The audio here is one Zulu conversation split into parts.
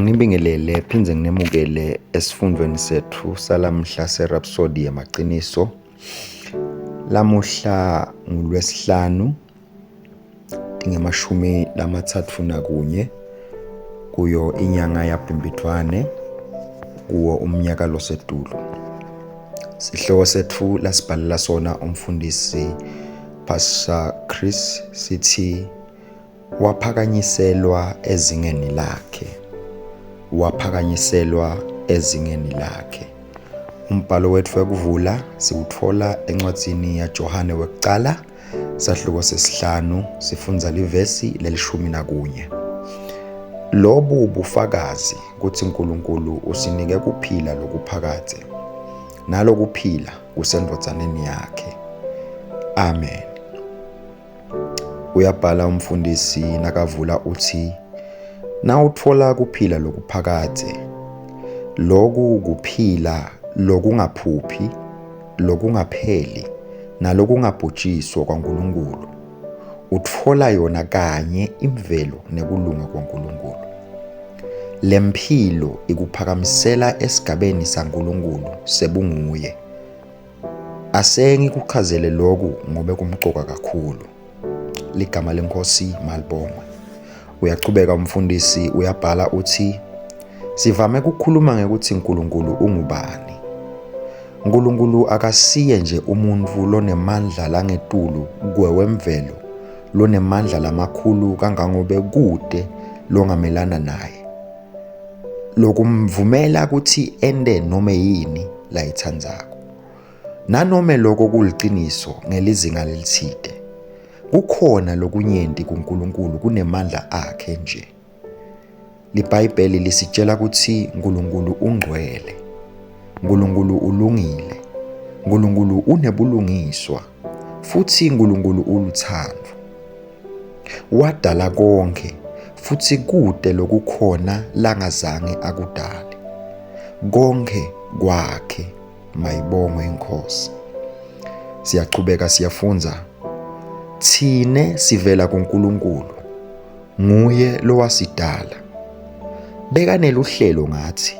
Anginibingelele phindze nginemukele esifundweni sethu salamhla seRhapsody yemaqiniso. Lamuhla ngulwesihlanu tingemashumi 31 kuyo inyanga yaBhimbidvwane kuwo umnyaka losetulu. Sihloko setfu lasibhalela sona umfundisi Pastor Chris sithi Waphakanyiselwa ezingeni lakhe. Waphakanyiselwa ezingeni lakhe. Umbhalo wethu wekuvula siwutfola encwadzini yaJohane wekucala sahluko sesihlanu sifundza livesi lelishumi nakunye. Lobu bufakazi kutsi uNkulunkulu usinike kuphila lokuphakadze nalokuphila kusendvodzaneni yakhe. Amen. Uyabhala umfundisi nakavula uthi nawutfola kuphila lokuphakadze loku kuphila lokungaphuphi lokungapheli nalokungabhujiswa kwaNkulunkulu utfola yona kanye imvelo nekulunga kwaNkulunkulu. Lemphilo ikuphakamisela esigabeni saNkulunkulu sebunguye. Ase ngikuchazele loku ngobe kumcoka kakhulu. Ligama leNkhosi malibongwe. Uyachubeka umfundisi uyabhala uthi sivame kukhuluma ngekuthi uNkulunkulu ungubani. uNkulunkulu akasiye nje umuntu lonemandla langetulu kwewemvelo lonemandla lamakhulu kangangobe kute longamelana naye. Lokumvumela ukuthi ente nome yini layitsandzako. Nanome loko kuliciniso ngelizinga lelitsite, kukhona lokunyenti kuNkulunkulu kunemandla akhe nje. LiBhayibheli lisitjela kutsi Nkulunkulu ungcwele, Nkulunkulu ulungile, Nkulunkulu unebulungiswa futsi Nkulunkulu ulutsandvo. Wadala konkhe futsi kute lokukhona langazange akudale. Konkhe kwakhe mayibongwe iNkhosi. Siyachubeka siyafundza. Thine sivela kuNkulunkulu, nguye lowasidala. Bekaneluhlelo ngathi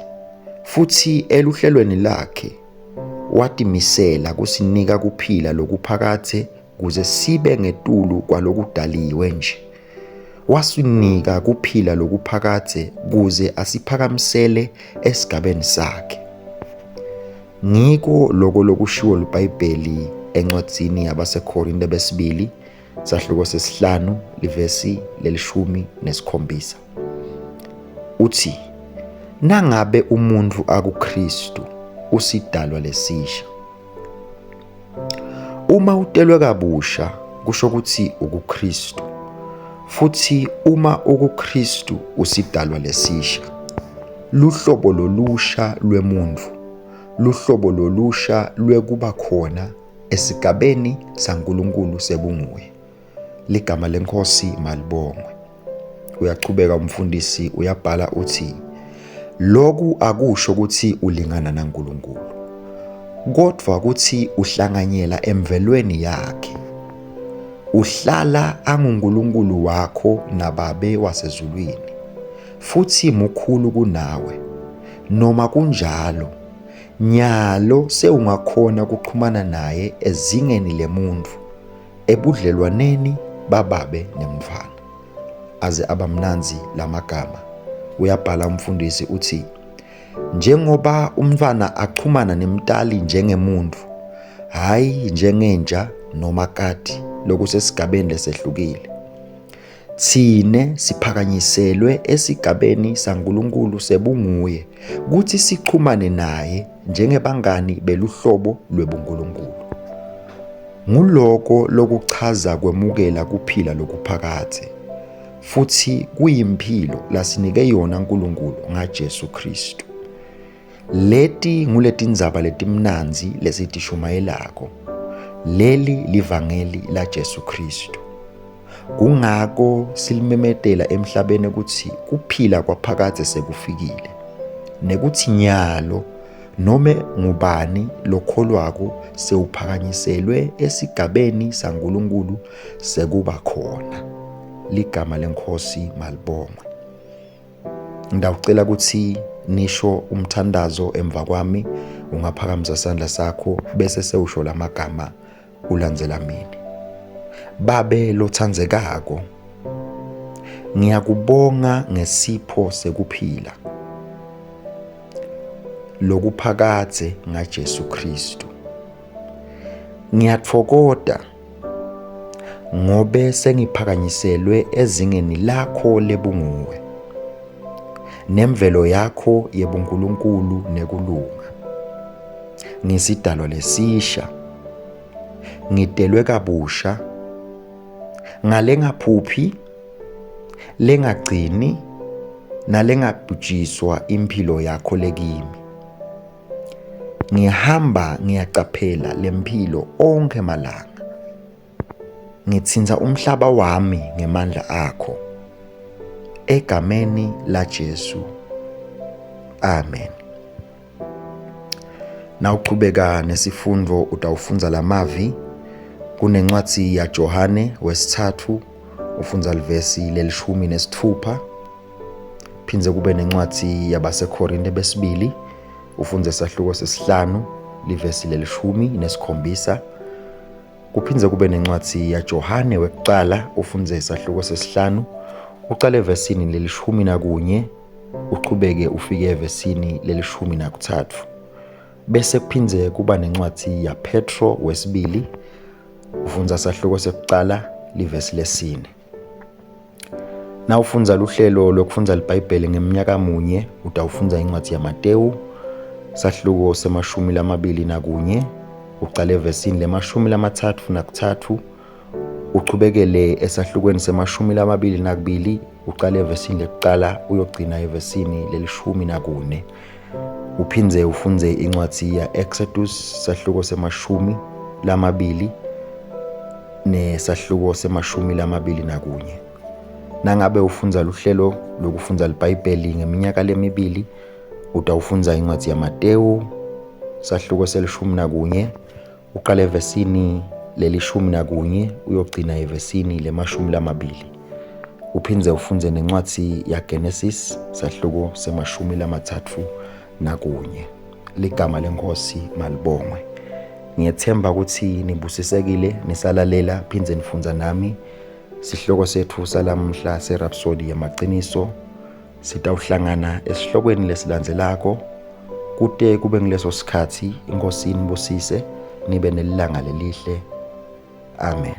futhi eluhlelweni lakhe watimisela kusinika kuphila lokuphakadze kuze sibe ngetulu kwalokudaliwe nje. Wasinika kuphila lokuphakadze kuze asiphakamisele esigabeni sakhe. Ngiko loko lokushiwo liBhayibheli encwadzini yabaseKhorinte besibili sahluko sesihlanu livesi lelishumi nesikhombisa. Uthi nangabe umuntu akuKristu usidalwa lesisha. Uma utelwe kabusha kusho ukuthi ukuKristu. Futhi uma ukuKristu usidalwa lesisha. Luhlobo lolusha lwemuntu, luhlobo lolusha lwekuba khona esigabeni saNkulunkulu sebunguye. Ligama leNkhosi malibongwe. Uyachubeka umfundisi uyabhala uthi lokhu akusho ukuthi ulingana naNkulunkulu kodwa ukuthi uhlanganyela emvelweni yakhe. Uhlala anguNkulunkulu wakho naBabe wasezulwini futhi mukhulu kunawe. Noma kunjalo, nyalo sewungakhona kuxhumana naye ezingeni lemuntu ebudlelwaneni bababe nemntfwana. Aze abamnandzi lamagama. Uyabhala umfundisi uthi njengoba umntfwana achumana nemtali njengemuntu, hhayi njengenja noma kati lokusesigabeni lesehlukile. Thine siphakanyiselwe esigabeni saNkulunkulu sebunguye kuthi sichumane naye njengebangani beluhlobo lwebuNkulunkulu. Nguloko lokuchaza kwemukela kuphila lokuphakadze futhi kuyimphilo lasinike yona uNkulunkulu ngaJesu Kristu. Leti nguletindzaba letimnandzi lesitishumayelako. Leli livangeli laJesu Kristu. Kungako silimemetela emhlabeni ukuthi kuphila kwaphakadze sekufikile nekuthi nyalo nome ngubani lokholwako sewuphakanyiselwe esigabeni saNkulunkulu sekuba khona. Ligama leNkhosi malibongwe. Ngidawucela ukuthi nisho umthandazo emva kwami, ungaphakamisa isandla sakho bese sewusho lamagama ulandzela mina. Babe lothandzekako, ngiyakubonga ngesipho sekuphila lokuphakadze ngaJesu Kristu. Ngiyatfokota ngobe sengiphakanyiselwe ezingeni lakho lebunguwe nemvelo yakho yebuNkulunkulu nekulunga. Ngisidalwa lesisha, ngitelwe kabusha ngalengaphuphi, lengagcini nalengabhujiswa imphilo yakho lekimi. Ngihamba ngiyacaphela lemphilo onkhe malanga. Ngithinta umhlaba wami ngemandla akho. Egameni laJesu. Amen. Nawuchubeka nesifundo utawufundza lamavi kunencwadi yaJohane wesithathu ufundza livesi lelishumi nesitfupha phindze kube nencwadi yabaseKorinte besibili ufundze sahluko sesihlanu livesi lelishumi nesikhombisa kuphindze kube nencwadi yaJohane wekucala ufundze sahluko sesihlanu ucale evesini lelishumi nakunye uchubeke ufike evesini lelishumi nakuthathu bese kuphindze kuba nencwadi yaPetro wesibili ufundza sahluko sekucala livesi lesine. Nawufundza luhlelo lwekufundza liBhayibheli ngemnyaka munye, utawufundza incwadzi yaMatewu, sahluko semashumi lamabili nakunye, ucale evesini lemashumi lamathatfu nakutsatfu, uchubekele esahlukweni semashumi lamabili nakubili, ucale evesini lekucala uyogcina evesini lelishumi nakune. Uphindze ufundze incwadzi ya-Exodus sahluko semashumi lamabili nesahluko semashumi lamabili nakunye. Nangabe ufundza luhlelo lokufundza liBhayibheli ngeminyaka lemibili, utawufundza incwadzi yaMatewu sahluko selishumi nakunye uqale evesini lelishumi nakunye uyogcina evesini lemashumi lamabili. Uphindze ufundze nencwadzi yaGenesis sahluko semashumi lamathatfu nakunye. Ligama leNkhosi malibongwe. Ngiyethemba ukuthi nibusisekile nisalalela phindze nifundza nami sihloko setfu salamhla seRhapsody yemaciniso. Sitawuhlangana esihlokweni lesilandzelako kute kube nguleso sikhathi. INkhosi inibusise nibe nelilanga lelihle. Amen.